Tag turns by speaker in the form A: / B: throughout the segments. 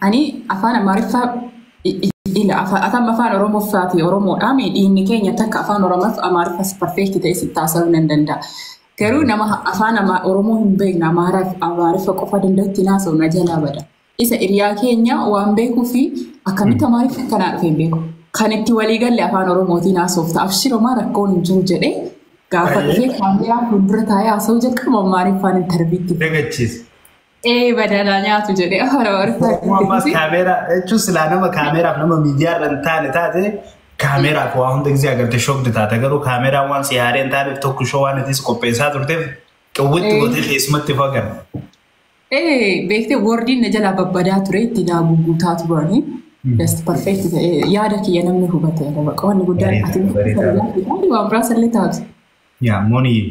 A: Ani afaan Amaariffaa ila afaan afaan Oromoffaati Oromoodha. Dhiinni keenya takka afaan Oromoof Amaariffas perfect ta'e sitti haasa'uu nan danda'a. Garuu nama afaan Oromoo hin beekne Amaariffa qofa danda'utti haasa'u na jalaa bada. Isa hiriyaa keenya waan beekuu fi akkamitti Amaariffa kanaa dhufe hin beeku. Kan itti walii galle afaan Oromootiin haasofta. Abshiromaa rakkoon hin jiru jedhee gaafa dhufee kaameeraa fuuldura taa'ee haasa'uu jalqaba Amaariffaan interviitti.
B: Dagachiisa.
A: Ee, badalaa nyaatu jedhee afaan Amaariffaan.
B: Ammas kaameeraa jechuun silaa nama kaameeraaf nama miidiyaa irra hin taane taate kaameeraaf waa hunda gisee agartee shocked taate, garuu kaameeraan waan si haaree hin taaneef tokko shoo waan itti qopheessaa turteef qawwetti gootee keessumatti fagan.
A: Ee, beektee, wordiin na jalaa babbadaa ture, itti naa guguutaa turanii. Just perfect ta'e yaada kiyya namni hubate baqa wanni guddaan ati waan biraas illee taatu.
B: Yaa moonii.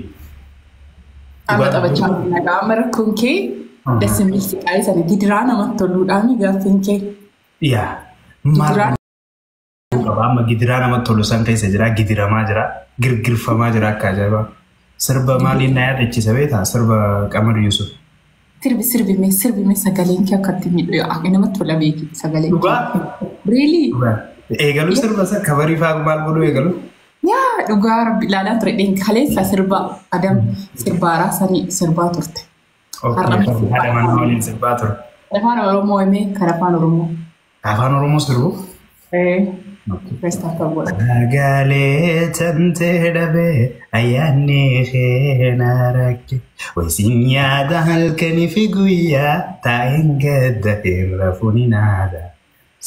A: Amma taphachaa nagaa amma rakkoon kee das የሚል ስቃይ sana gidiraa namatti toluudhaan gaaffiin kee.
B: Yaa maal qaba, amma gidiraa namatti tolu san keessa jira, gidiramaa jira, girgirfamaa jira akka ajaa'ibaa. Sirba maaliin na yaadachiisa beektaa? Sirba Qamar Yusuf.
A: Sirbi, sirbi mee, sirbi mee, sagaleen kee akkatti miidhu namatti tola beeki sagaleen kee.
B: Dhugaa?
A: Really?
B: Eegaluu sirba isa kabarii fa'aa maal godhuu eegalu?
A: Yaa, dhugaa rabbi ilaalaa ture kaleessa sirba Adam sirbaaraa sanii sirbaa turte.
B: Haadha manaa waliin sirbaa ture.
A: Afaan Oromoo himee kan afaan Oromoo.
B: Afaan Oromoo sirbu?
A: Ee.
B: Sagalee tantee dhabee ayyaanni keena rakke, wayisiin yaada halkanii fi guyyaa taa'een gadda irra funinaadha.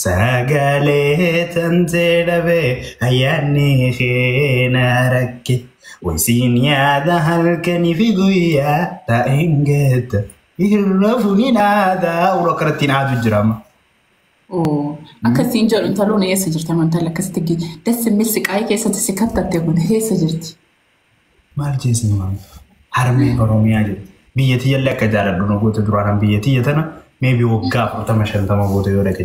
B: Sagalee tantee dhabee ayyaanni keena rakke, wayisiin yaada halkanii fi guyyaa taa'een gadda irra funinaadha. Uroo akkanattiin haatu jira amma.
A: Akkasiin jedhu, intaloon eessa jirti? Amantaan akkasitti das የሚል ስቃይ keessatti si kattatte kun eessa jirti?
B: Maal jeesni maal? Harmee Oromiyaa jirti. Biyya tiyyallee akka jaaladhu nu goote. Duraan biyya tiyya tana maybe waggaa 40 50 goote yoo dhaqe.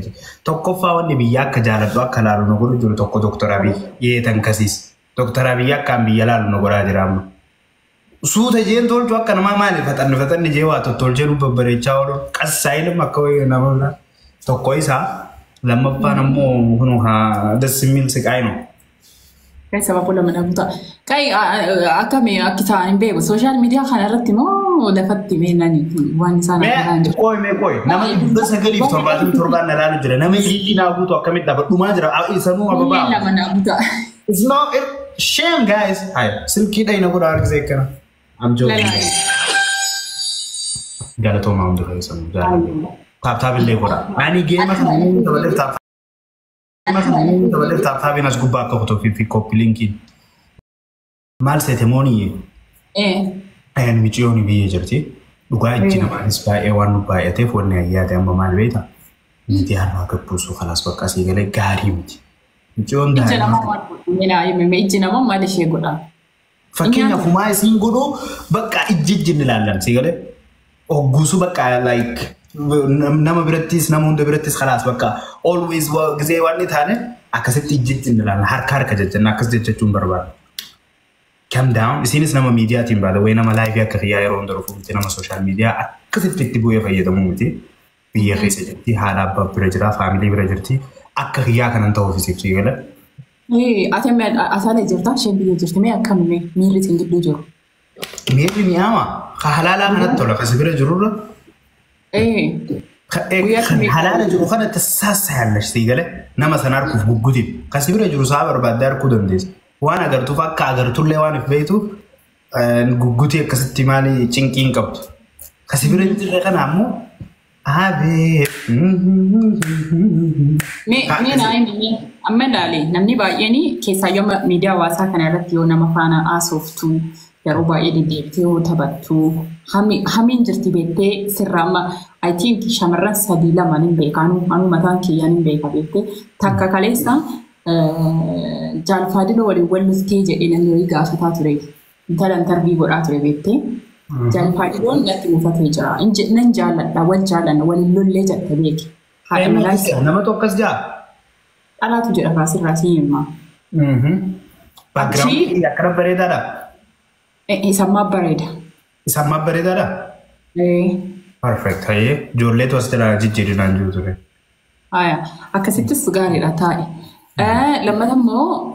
B: Tokkoffaa wanni biyya akka jaaladhu akka laalu nu godhu jiru tokko Dooktar Abiy yeetan kasiis. Dooktar Abiy akkaan biyya laalu nu godhaa jira amma. Suuta jeen tolchu akka namaa maali faxanni faxanni jee waa tottolchee nu babbareechaa oolu qassaayilum akka wayii nama biraa. Tokko isaa, lammaffaan ammoo kun haa das የሚል ስቃይ ነው።
A: Sababa lama dhabuuta. Qayi akkami akki ta'an hin beeku. Social media kana irratti moo lafatti meenani waan isaan
B: Mee qoy, mee qoy, nama 977 na ilaalu jira. Nama ilillii naa guutu akkamitti dhaba dhumaa jira. Sanuu ababaa.
A: Lama naa guuta.
B: It's not it, shame guys. Hai silkii dhayina godha argise akkana. I'm joking. Galatoomaa hundi keessan jaalladha. Tap tap illee godha. Ani game kana taphatee tap taphatee tap tapiin as gubbaa akka kutuu fi copy linkiin. Maal seete mooniyye? Ayaan miciyoon biyya jirti. Dhugaa ijji namaanis baay'ee waan nu baay'ateef wanni ayyaate amma maal beektaa? Miidiyaa irraa gabbuusuu kalaas bakka asii galee gaarii miti. Miciyoon
A: Ija namaa maal godhu? Ijji namaa maal ishee godha?
B: Fakkeenyaaf humaa isiin godhu bakka ijji ijji ilaallan sii galee hogguusuu bakka like nama birattis nama hunda birattis kalaas bakka always gisee waan taane akkasitti ijji ijji ilaallan, harka harka jechanna akkas jechachuun barbaada. Calm down. Isinis nama miidiyaatiin baata. Wayi nama live akka kiyyaa yeroo hunda dhufu miti, nama social media akkasitti itti bu'ee fayyadamuu miti. Biyya keessa jirti, haadha abbaa bira jira, family bira jirti. Akka kiyyaa kanan ta'uuf isiif sii gala.
A: Ati asaala jirta, isheen biyya jirti, mee akkami miirri isin gidduu jiru?
B: Miirri mi'aama. Ka halaalaa kanatti tola. Kasi bira jirurra. Kan halaala jiru kana tasaasa sii gale nama sana arguuf guggutiin. Kasi bira jiru saa barbaaddee arguu dandeessa. Waan agartuuf akka agartullee waan if beektu guggutii akkasitti maali cinqii hin qabdu. Kasi bira jirre kana ammoo abee.
A: Mee naa himi, amma ilaali, namni baay'een keessaa yoo miidiyaa hawaasaa kana irratti yoo nama faana haasoftu, yeroo baay'ee deddeebitee yoo taphattu, hamiin jirti beektee sirraa. Amma I think shamarran sadii lama nin beeka, anu mataan kiyyaan hin beeka beektee, takka kaleessa jaalfaadiloo waliin wal luftee jedhee namni wayii gaafataa ture. Intala interview godhaa ture beektee. Jaalfaadiloon natti mufatee jira. Nan jaalladha, wal jaallanna, waliin lollee jette beeki.
B: Haadha manaa Nama tokkos jaa.
A: Dhalaatu jedha kaasirraa si himaa.
B: Background akkana bareedaadha.
A: Isammaa bareeda.
B: Isammaa bareedaadha. Perfect. Hayyee ijoolleetu as jalaa jijjiirinaan jiru ture.
A: Haya, akkasittis gaariidha taa'e. Lammata immoo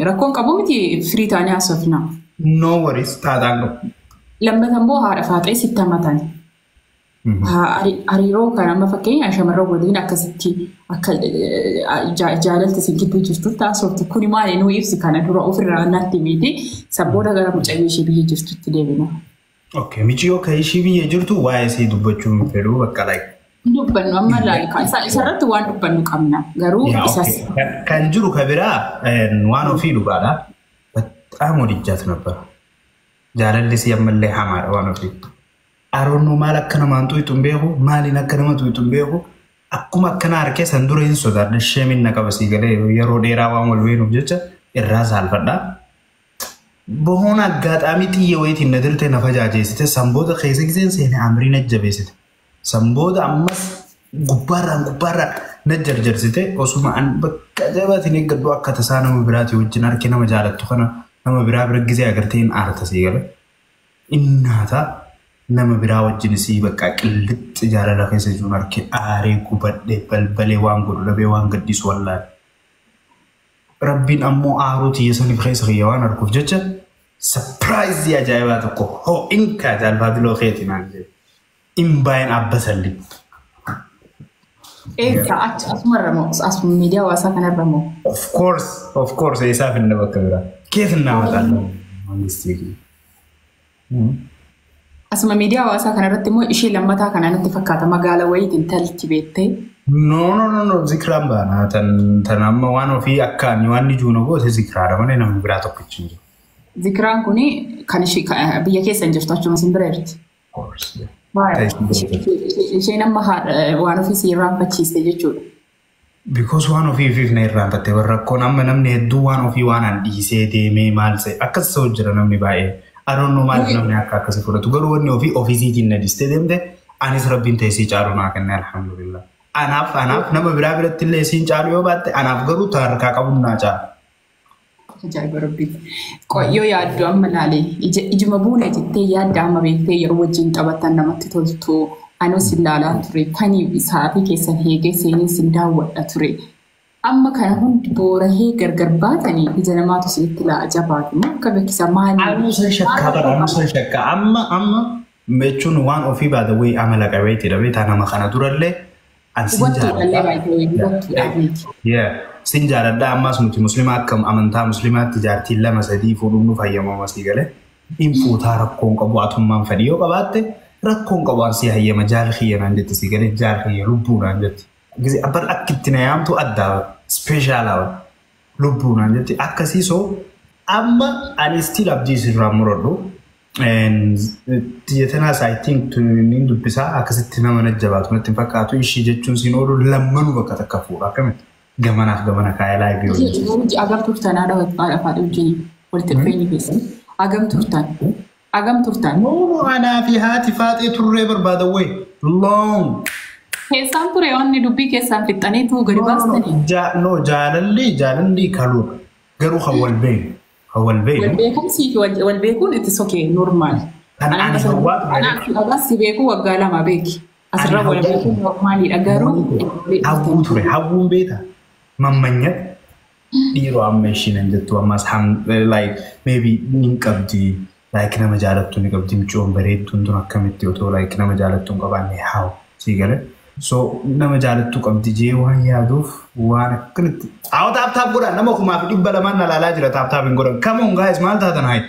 A: rakkoon qabu miti, firii taanee haasofna.
B: No worries, taataan qabu.
A: Lammata immoo haadha faaxee sitti hamatan. Hariiroo kan amma fakkeenya shamarran waliin akkasitti akka jaalalti isin gidduu jirtutti haasoftu kuni maali? Nuu ibsi. Kana dura ofirraa natti miti, sabbooda gara mucayyoo ishee biyya jirtutti deebina.
B: Okay, miciyoo kan ishii biyya jirtu waa'ee isii dubbachuu hin fedhu bakka like.
A: Dubbannu amma laali isarratti waan dubbannu qabna garuu isas.
B: Kan jiru ka biraa waan ofii dhugaadha. በጣም ወድጃት ነበር። Jaalalli isii ammallee hamaadha waan ofii. Aroonnoo maal akka namaan tuqxu hin beeku, maaliin akka nama tuqxu hin beeku. Akkuma akkana harkee san dura hin sodaadha. Sheemin na qaba sii galee yeroo dheeraa waan wal beenuuf jecha irraa saalfadha. በሆነ አጋጣሚ xiyya wayiitiin na dirtee na fajaajeessite. Sanboota keessa giseen seene amrii na jabeessite. Sanboota ammas gubbaarraan gubbaarraan na jarjarsite. Osuma an bakka jabaatiin eeggadhu akka tasaa nama biraatii wajjin harki nama jaalattu kana nama biraa bira gisee agartee hin aarta sii gale. Innaata nama biraa wajjin sii bakka qillixxi jaalala keessa jiruun harki aaree gubadhee balbalee waan godhu dhabee waan gadhiisu wallaale. Rabbiin ammoo aaruu tiyya saniif keessa kiyya waan arguuf jecha surprise ajaa'ibaa tokko ho'inkaa jaalfatiloo keeti naan jedhe. Imbaayeen abbasalli.
A: Eessa achi asumarra moo asuma miidiyaa hawaasaa kanarra moo?
B: Of course, of course, eessaaf inni bakka biraa. Keef innaa maqaan mangistii.
A: Asuma miidiyaa hawaasaa kanarratti immoo ishee lammataa kana natti fakkaata magaala wayiitiin talti beektee.
B: No, no, no, no, zikraan baana. Tan amma waan ofii akka ani waan ijuun goote zikraadha malee namni biraa tokkichi hin jiru.
A: Zikiraan kuni kan ishee biyya keessa hin jirtu, achuma isin bira jirti.
B: Of course, yeah.
A: Isheen amma waan ofii si irraanfachiiste jechuudha.
B: Because waan ofii ofiif na irraanfatte warra rakkoon amma namni hedduu waan ofii waan an dhiisee deemee maal ta'e akkas ta'u jira namni baay'ee. I don't know maaliif namni akka akkasii fudhatu, garuu wanni ofii ofiisiitiin na dhiistee deemte, anis rabbiin ta'e sii caalu naa kenne, alhamdulillah. Anaaf nama biraa biratti illee siin caalu yoo baatte, anaaf garuu harkaa qabuun naa caala.
A: Ajaa'iba rabbii. Yoo yaaddu amma laalee ijuma buune jettee yaadda amma beektee yeroo wajjin taphatan namatti toltu, anis ilaalaa ture kanii sa'aatii keessan eegee seenee sin daawwadha ture. Amma kana hundi boorahee gargar baatanii ija namaatu isinitti laa jabaatu moo akka beeksisa maali?
B: Anuu san shakkaa bara, anuu san shakkaa amma jechuun waan ofii baata wayii amala qabeetti dha nama kana durallee an sin
A: Hubattuudhallee baay'ee hubattuudhaa beeki.
B: Yeah. Sin jaaladha, ammas nuti musliima akka amantaa musliimaatti jaartiin lama sadii fuudhuun nu fayyamama sii galee. Hin fuutaa, rakkoon qabu, atummaan fedhii yoo qabaatte rakkoon qabu, an si hayyama, jaal kiyya naan jetti sii galee, jaal kiyya lubbuu naan jetti. Gisee abban akka itti na yaamtu addaa special lubbuu naan jetti akkasii. So amma ani still abdii sirraa muradhu. Tiyya I think ni dubbisaa akkasitti nama najjabaatu natti hin fakkaatu ishii jechuun siin oolu lammanuu bakka takka fuudha akkamitti gamanaaf gamana kaayee live hojii.
A: Agam turtan haadha haadha wajjin walitti dhufeenyi keessan? Agam turtan? Agam turtan?
B: No, anaa fi haati faaxee turree barbaada wayi long.
A: Keessaan ture wanni dubbii keessaan fixxaniitu gadi baastanii.
B: No, jaalalli kaluudha garuu kan wal beeknu kan wal
A: Wal
B: beeknu.
A: beekumsii fi wal beekuun itti sokee normal.
B: Kan ani hawwaa ture.
A: Anaa si beeku waggaa 2 beeki. Asirra
B: Ani
A: wal
B: hawwaa
A: beekuun normaliidha garuu.
B: Hawwuu ture, hawwuun beeta mammanyat dhiiroo amma ishiin hin jettu ammas like maybe ni qabdi, like nama jaalattu ni qabdi, micoon bareedduun tun akkamitti otoo like nama jaalattu hin qabaanne haa sii gale. So nama jaalattu qabdi jee waan yaaduuf waan akkanatti. Haa, tap tap godhan, nama 2,200 na laalaa jira, tap tap hin godhan. Come on guys, maal taatan? Hayi,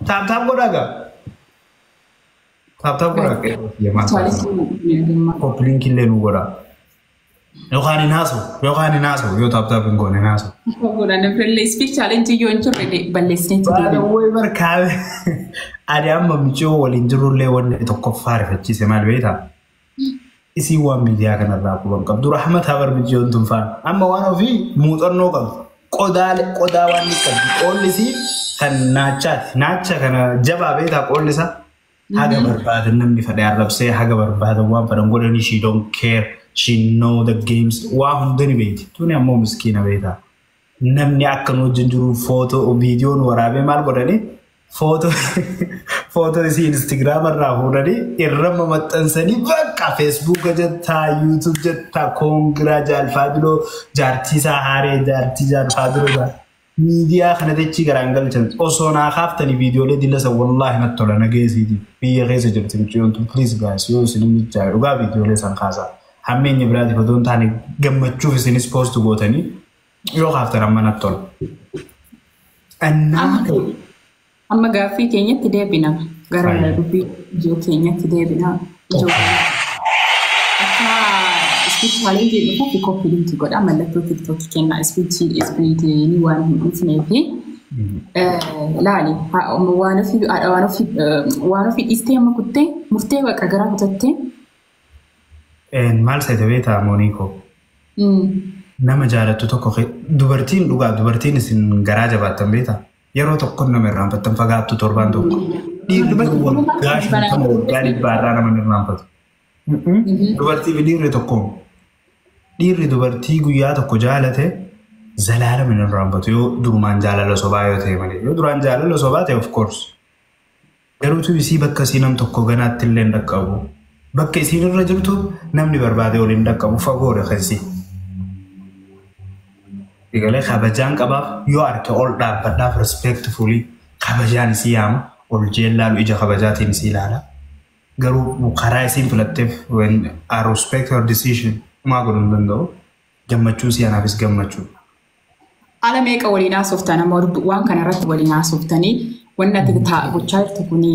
B: tap tap godhaa gaa. Tap tap godhaa maal taatan? Copy link illee nu godhaa. Yookaan hin haasa'u, yookaan hin haasa'u, yoo tap tap hin goone hin haasa'u.
A: Godhan speed challenge yoo hin turre balleessineetti deebiin.
B: Baay'ee barkaabe. Ani amma miciyoo waliin jirullee wanni tokkoffaa rifachiise maal beektaa? Isii waan miidiyaa kanarraa quban qabdu. Rahmataa bar miciyoon tun faana. Amma waan ofii muuxannoo qabdu. Qodaalee qodaa waan ni qabdi. Qoolli isii kan naachaati. Naacha kana jabaa beektaa qoolli isaa. Haga barbaadan namni fedhe arrabsee haga barbaadan waan fedhan godhanii, she don't care. She know the games. Waa hunda ni beekti. Tuni ammoo miskiina beektaa. Namni akka nu wajjin jiru footoo viidiyoon waraabee maal godhanii footoo Footoo isii Instagram irraa fuudhanii irra maxxansanii bakka Facebook jettaa, YouTube jettaa, congra Jaalfaadiloo, jaartii isaa haaree, jaartii Jaalfaadiloo miidiyaa kana dachii garaan galchan. Osoo naa kaaftanii viidiyoolee dilla san, wallaahi natti tola. Nageessiiti biyya keessa jirti mucayyoon tun. Please guys, yoo isin mijaa'e dhugaa viidiyoolee san kaasaa. Hammeenya biraatiif otoo hin taane gammachuuf isinis post gootanii yoo kaaftan amma natti tola. Annaa
A: Amma gaaffii keenyatti deebina. Gara dubbii ijoo keenyatti deebina. Ijoo akka speed challenge dhufuuf copy link godha, mallattoo TikTokii kenna. Speediin waan hin dhufnee fi laali, waan ofii dhiistee amma kuttee murtee baqa garaa kutattee.
B: Maal seete beektaa, Mooniikoo? Nama jaalattu tokko, dubartiin dhugaa, dubartiin isin garaa jabaattan beektaa? Yeroo tokko nama irraanfattan fagaattu torbaan tokko. Dhiirri waggaa 50, waggaa 100 irraa nama irraanfatu. Dubartii fi dhiirri tokko. Dhiirri dubartii guyyaa tokko jaalate zalaalama hin irraanfatu, yoo durumaan jaalala sobaa yoo ta'e malee. Yoo duraan jaalala sobaa ta'e, of course. Garuutu isii bakka isii nam tokko ganaatti illee hin dhaqqabu. Bakka isiin irra jirtu namni barbaade ol hin dhaqqabu, fagoodha kan isii. Egalee kabajaan qabaaf, yoo arge ol dhaabbadhaaf, respectfully kabajaan isii yaama, ol jeellaalu, ija kabajaatiin isii ilaala. Garuu karaa isiin filatteef, when I respect her decision, homaa godhuu hin danda'u. Gammachuu isii anaafis gammachuu.
A: Haala meeqa waliin haasoftan amma waan kana irratti waliin haasoftanii, wanni ati gochaa jirtu kuni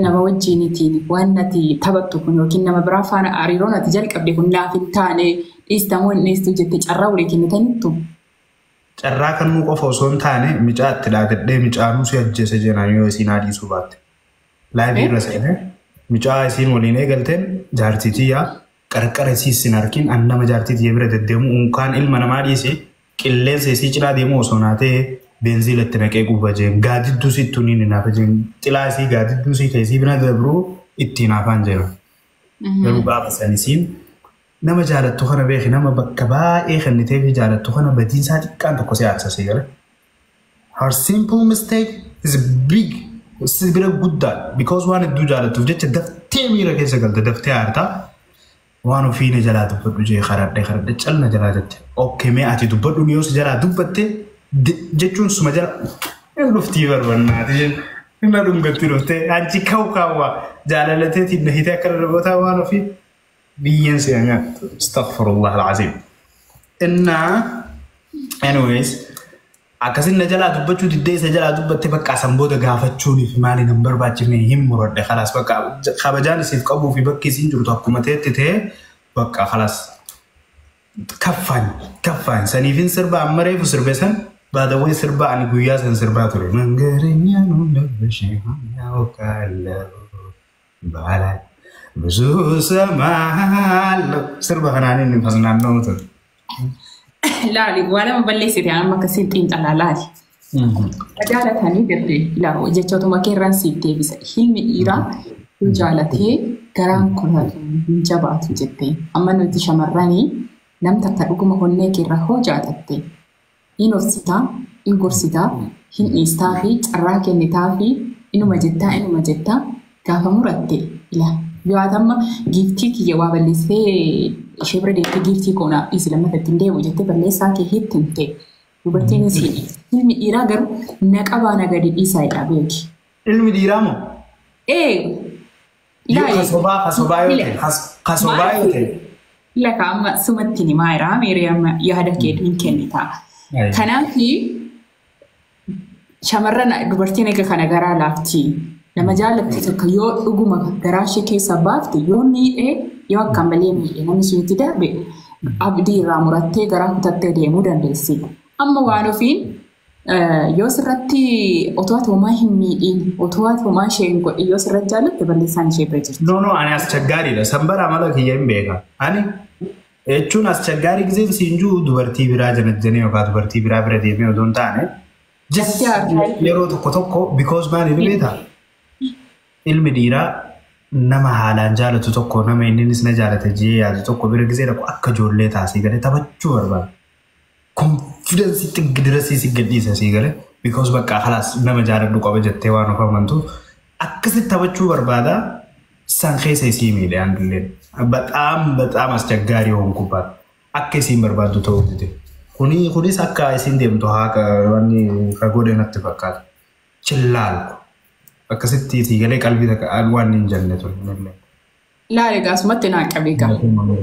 A: nama wajjinitiin waan ati taphattu kun yookiin nama biraa faana hariiroon ati jalqabde kun naaf hin taane, dhiistamoo hin dhiistu jettee carraa walii kennitaniittu?
B: Carraa kannuu qofa osoo hin taane, micaa itti dhaadadhee micaanuu si ajjeese jenaan yoo isiin haadhiisuu baatte. Live irra seenee micaa isiin waliin eegalteen jaartii tiyyaa qarqara isiis sin harkin, an nama jaartii tiyya bira deddeemu unkaan ilma namaa dhiisi, qilleensa isii cinaa deemu osoo naa ta'e beenziila itti naqee guba jeen, gaadidduu sittuu ni naafa jeen, xilaa isii gaadidduu isii keessii bira dabruu ittiin hafaan jira. Garuu gaafa san isiin nama jaalattu kana beeki, nama bakka baay'ee kennitee fi jaalattu kana badiinsaa xiqqaan tokko si aarsa, si gale. Her simple mistake is big, si bira guddaa, because waan hedduu jaalattuuf jecha daftee miira keessa galte, daftee aartaa. Waan ofii na jalaa dubbadhu jee karadhe karadhe calna jalaa jette. Okay, mee ati dubbadhu, yoo si jalaa dubbatte jechuun suma jala hin dhuftii barbannaati. Inna dhungatti dhuftee achi kaw kaawwa jaalalateetiin na hitee akka darbootaa waan ofii biyyeen si nyaattu. Astaghfirullah alazim. Innaa anyways akkasin na jalaa dubbachuu diddee, isa jalaa dubbatte, bakka san booda gaafachuuniif maali nan barbaachifne, hin muradhe, khalaas. Bakka kabajaan isiif qabuu fi bakki isiin jirtu akkuma ta'etti ta'ee, bakka khalaas, kaffaan kaffaan saniifin sirba amma reefu sirbe san baadawwee sirba ani guyyaa san sirbaa ture. Mangareenya ባላይ ብዙ ሰማለሁ sirba kanaan inni fasnaannoo ture.
A: Laali, waa lama balleessite amma akkasiin xiinxalaa laali. Jaalatanii jirti jechootuma keerraan siif deebisa. Ilmi dhiiraa yoo jaalatee garaan kutaatu hin jabaatu jettee. Amma nuti shamarranii nam takka dhuguma onnee keerraa hoo jaalatte hin obsitaa, hin gorsitaa, hin dhiistaa fi carraa kennitaa fi inuma jettaa inuma jettaa gaafa muratte ila. Yoo ati amma giiftii kiyya waa balleessee ishee bira deemtee giiftii koo naaf dhiisi, lammata ittiin deemu jettee balleessaa kee hitti himte, dubartiin isii dhiisi. Ilmi dhiiraa garuu na qabaa na gadi dhiisaa jedha, beeki.
B: Ilmi dhiiraa moo?
A: Ee.
B: Yoo kasobaa yoo ta'e, kasobaa yoo ta'e.
A: Laka amma sumatti ni maayiraa meeree amma yaada kee hin kennita. Kanaaf shamarran, dubartiin egaa kana garaa laafti. Nama jaallatte tokko yoo dhuguma garaa ishee keessaa baafte, yoo miidhee, yoo akka malee miidhee namni sun itti darbe, abdii irraa murattee garaa kutattee deemuu dandeessi. Amma waan ofiin yoo sirratti otoo ati homaa hin miidhiin, otoo ati homaa ishee hin godhin, yoo sirratti jaallatte balleessaan ishee bira jirti.
B: No, no, ani as chaggaariidha. Sanbara amala kiyya hin beeka. Ani jechuun as chaggaarii giseen siin jiru dubartii biraa janajjanee yookaan dubartii biraa bira deemee otoo hin taane just yeroo tokko tokko, because maali ni beektaa? Ilmi dhiiraa nama haalaan jaalatu tokko, nama innis na jaalata jee yaadu tokko bira gisee dhaqu akka ijoollee taasii galee taphachuu barbaada. Confidence xiggi dirasii si gadhiisa sii galee, because bakka khalaas nama jaaladhu qaba jettee waan of amantuuf Akkasitti taphachuu barbaada. San keessa isii miidhe handilleen. በጣም በጣም አስቸጋሪ ሆንኩባት. Akka isiin barbaaddu ta'uu dide. Kunis akka isiin deemtu haa wanni ka godhe natti fakkaata. Chillaalku. Akkasitti isii galee qalbii takka waan hin jenne ture.
A: Laala gaasumatti naa qabee gaa.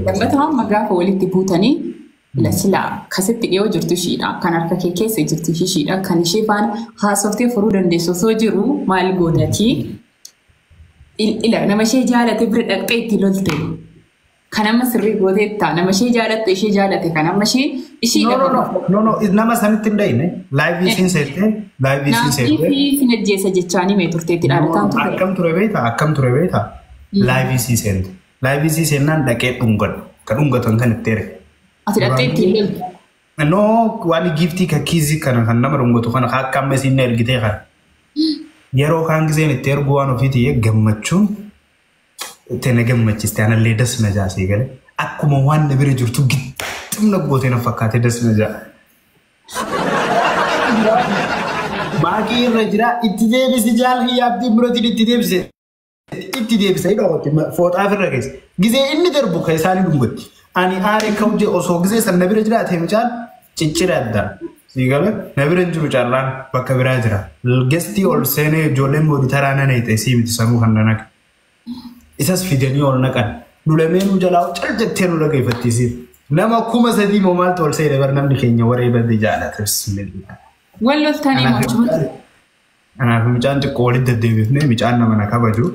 A: Lammata hamma gaafa walitti buutanii silaa kasitti dhiyoo jirtu ishiidha. Kan harka kee keessa jirtu ishiidha. Kan ishee faana haasoftee furuu dandeessu osoo jiru maal gootatii? Ila nama ishee jaalate bira dhaqxee itti lolte. Kan amma sirrii gooteetta nama ishee jaalatte ishee jaalate kan amma ishee ishii.
B: No, no, no, no, nama sanitti hin dhayine. Live isiin seette, live isiin seette.
A: Naafii sin ajjeesa jechaanii mee turteetti dhaadataan ture.
B: Akkam ture beektaa? Akkam ture beektaa? Live isii seente. Live isii seennaan dhaqee dhungadhu. Ka dhungatan kan itti erge.
A: Ati dhaqxee ittiin lolte.
B: No, waan giiftii ka kiizii kana kan nama dhungatu kana akka amma isiin na ergitee kana. Yeroo kaan giseen itti ergu waan ofiitii gammachuun itti na gammachiste anallee das na jaasee gale. Akkuma waan na bira jirtu gixxim na gootee na fakkaate das na jaa. Baaqii irra jira itti deebisi jaal hiyyaabdii birootiin itti deebise. Itti deebise hidha qotti fooxaa ofirra keessa. Gizee inni darbu kan isaanii dhungatti. Ani aaree ka'u osoo gizee san na bira jiraate mucaan ciccira adda. Siigale na bira hin jiru carraan bakka biraa jira. Gestii ol seenee ijoolleen mooditaraa nan eexe sii miti sanuu kan nanaqe. Isas fidanii ol naqan. Nu lameenuu jalaa cal jettee nu dhageeffattiisiif. Nama 3000 moo maaltu ol seene bar namni keenya waree badde jaalata. Bismillah.
A: Wal loltanii mochumatti.
B: Kanaaf mucaan xiqqoo walitti deddeebifnee mucaan nama na kabaju.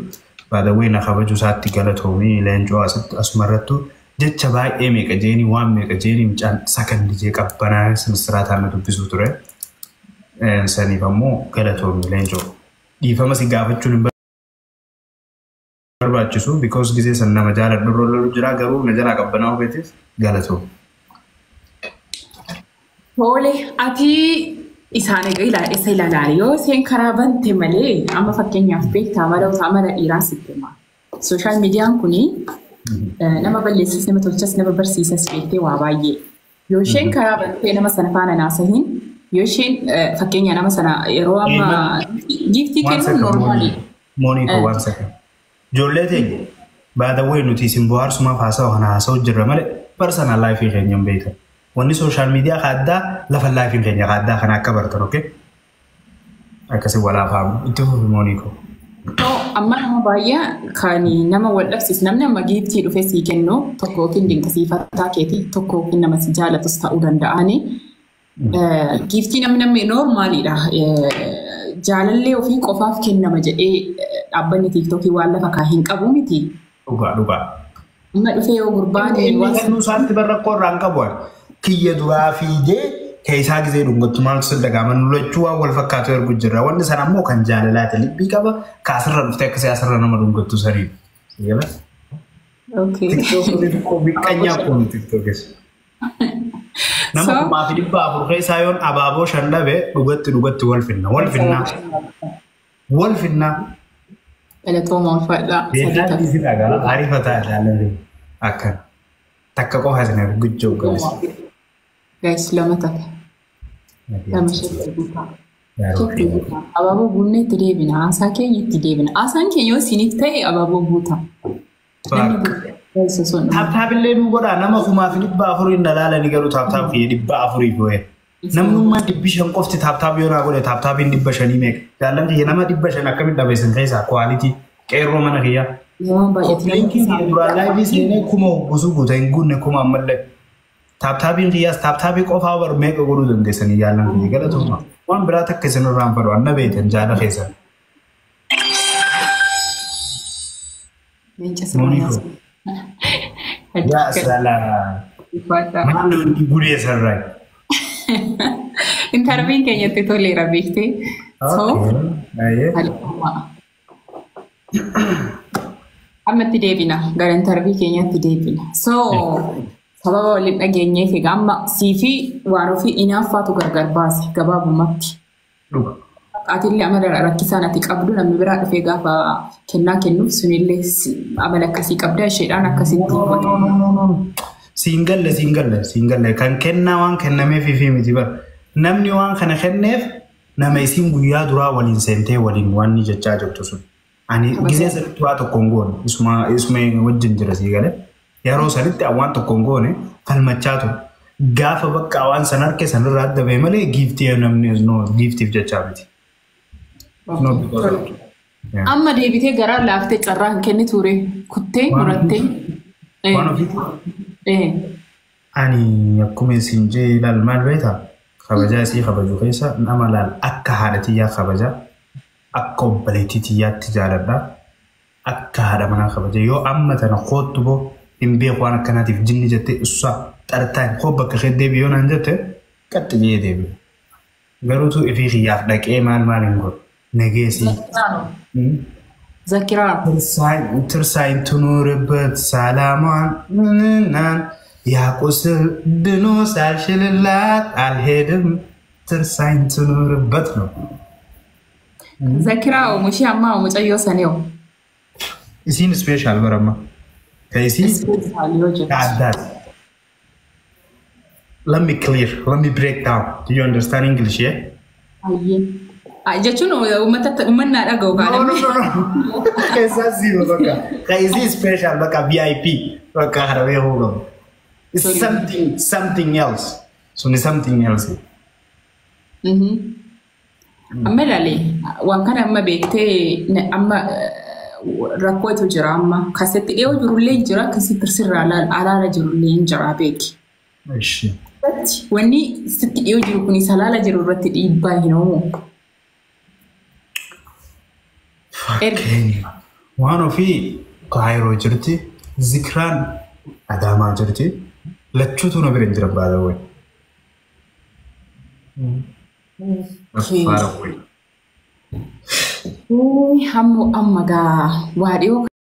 B: Baadawwee na kabaju isaatti galatoomii leencoo asumarrattu jecha baay'ee meeqa jeenii waan meeqa jeenii mucaan sakandijee qabbanaa sinisiraataan na dubbisuu ture. Saniif ammoo galatoomii leencoo. Dhiifama si gaafachuun hin barbaachisu because gisee san nama jaaladhu irra lolu jira garuu na jalaa qabbanaa ogeetiif galatoom.
A: Tole, ati isaan egaa isa ilaalaa yoo isheen karaa bante malee amma fakkeenyaaf beektaa amala amala dhiiraa sitti hima. Social mediaan kuni nama balleessas nama tolchas nama barsiisas beektee waa baay'ee. Yoo isheen karaa bantee nama sana faana naasahin yoo isheen fakkeenya nama sana yeroo amma giiftii kennuun normalii.
B: Moonii one second. Ijoollee teenya baadawwee nuti isin bohaarsumaaf haasa'u kana haasa'u jirra malee personal life keenya hin beekan. Wanni social media addaa lafa life keenya addaa kana akka bartan okay? Akkasii walaa faamu itti fufi moonii koo.
A: Amma nama baay'ee kan nama wal dhabsiisu namni amma giiftii dhufee sii kennu tokko yookiin dinqisiifataa keetii tokko yookiin nama si jaalatus ta'uu danda'ani. Giiftii namni namni normaliidha. Jaalallee ofii qofaaf kennama jedhee dhaabbanni tiiktookii waan lafa kaa hin qabu miti.
B: Dhugaa dhugaa.
A: Amma dhufee yoo gurbaan
B: Inni kennuu isaatti barrakkoo irraa hin qabu. Kiyya duraa fiigee keessaa gisee dhungattu maaltu si dhaga'ama nu lachuu waan wal fakkaatu ergu jirra. Wanni sana ammoo kan jaalalaati libbii qaba kaasirra dhuftee akkasii asirra nama dhungattu sanii. TikTok biqqanyaa kun TikTokis. Nama 1400 keessaa yoon abaaboo 5 dhabe dhugatti dhugatti wal finna wal finna wal finna.
A: Galatooma ulfaadhaa.
B: Beekaan isi dhagaa ariifataa ilaalan akkana. Takka qofa isin guddoo galis.
A: Guys, lama tafe. Lama shakka guutaa. Abaaboo guunnee itti deebina. Haasaa keenya itti deebina. Haasaan keenya yoo isiniif ta'e abaaboo guutaa.
B: Tap tap illee nu godhaa nama 1400 hin dhalaalanii garuu tap tap kiyya 400 go'e. Namnummaa 500 qofti tap tap yoo naa godhe tap tapiin 500 meeqa? Jaallan kiyya nama 500 akkamitti dhabeessan keessaa quality qeerroo mana kiyyaa. Linkiin kiyya duraan live seenee kuma hoggusuu guuta hin guunne kuma ammallee. Tap tapiin kiyyaas tap tapii qofaa bar meeqa godhuu dandeessanii jaallan kiyya galatoomaa. Waan biraa takka isin irraan fadhu anna beektan jaala keessan. Yaa salaam. Maal wanti gudee sarraa.
A: Interviewin keenyatti toleera beektee. So, amma itti deebina gara interview keenyatti deebina. So, sababa waliin dhageenyeef egaa amma sii fi waan ofii inaaffaatu gargar baase gabaabumatti. Atillee amala rakkisaan ati qabdu namni biraa dhufee gaafa kennaa kennuuf sunillee amala akkasii qabda isheedhaan akkasitti.
B: Siin galle siin galle siin galle kan kennaa waan kennameef fi miti bara. Namni waan kana kenneef nama isiin guyyaa duraa waliin seentee waliin waan ni jechaa jirtu sun. Ani gisee sanitti waa tokko hin goone isuma wajjin jira sii galee yeroo sanitti waan tokko hin goone falmachaa ture. Gaafa bakka waan san harke sanirraa adda ba'e malee giiftii namni no giiftiif jechaa miti. No, because of- Yeah.
A: Amma deebitee garaa laaftee carraa hin kenniture kuttee murattee.
B: Waan ofiitti ani akkuma isin jee ilaal maal beektaa kabajaa isii kabaju keessa nama laal akka haadha tiyyaa kabajaa akka obboleettii tiyyaatti jaaladha akka haadha manaa kabaja yoo amma tana koottu boo hin beeku waan akkanaatiif jinni jettee issaa xartaan koo bakka kee deebi yoo naan jette qaxxi jee deebi. Garuutu ifii kiyyaaf dhaqee maal maal hin godhu nageesii.
A: Zakiraa.
B: ትርሳኝ ትኑርበት ሰላሟን ምንናን ያቁስል ድኖ ሳልሽልላት አልሄድም ትርሳኝ ትኑርበት ነው።
A: Zakiraa oomushii ammaa mucayyoo saniyo.
B: Isiin special barama ከisi
A: Special yoo jettu.
B: ከአዳት. Let me clear, let me break down. Do you understand English, yeah?
A: Ayyee. Jechuun uummata uummanni dhaga'u
B: No, no,
A: kaadame.
B: no, no. Keessaa zero bakka. Kaisii special bakka VIP bakka harabee hoogamu. It's something else. Suni something else.
A: Amma ilaali waan kana amma beektee amma rakkootu jira amma kasetti dhiyoo jirullee jira akkasitti sirraa alaala jirullee hin jira beeki.
B: Ishi.
A: Wanni sitti dhiyoo jiru kun salaala jiru irratti dhiibbaa hin uumu.
B: Fakkeenya. Waan ofii Kaayiroo jirti, Zikraan Adaamaa jirti. Lachuutu na bira hin jiran baada wayi. Far away.
A: Hamma amma gaa waa dhiyoo.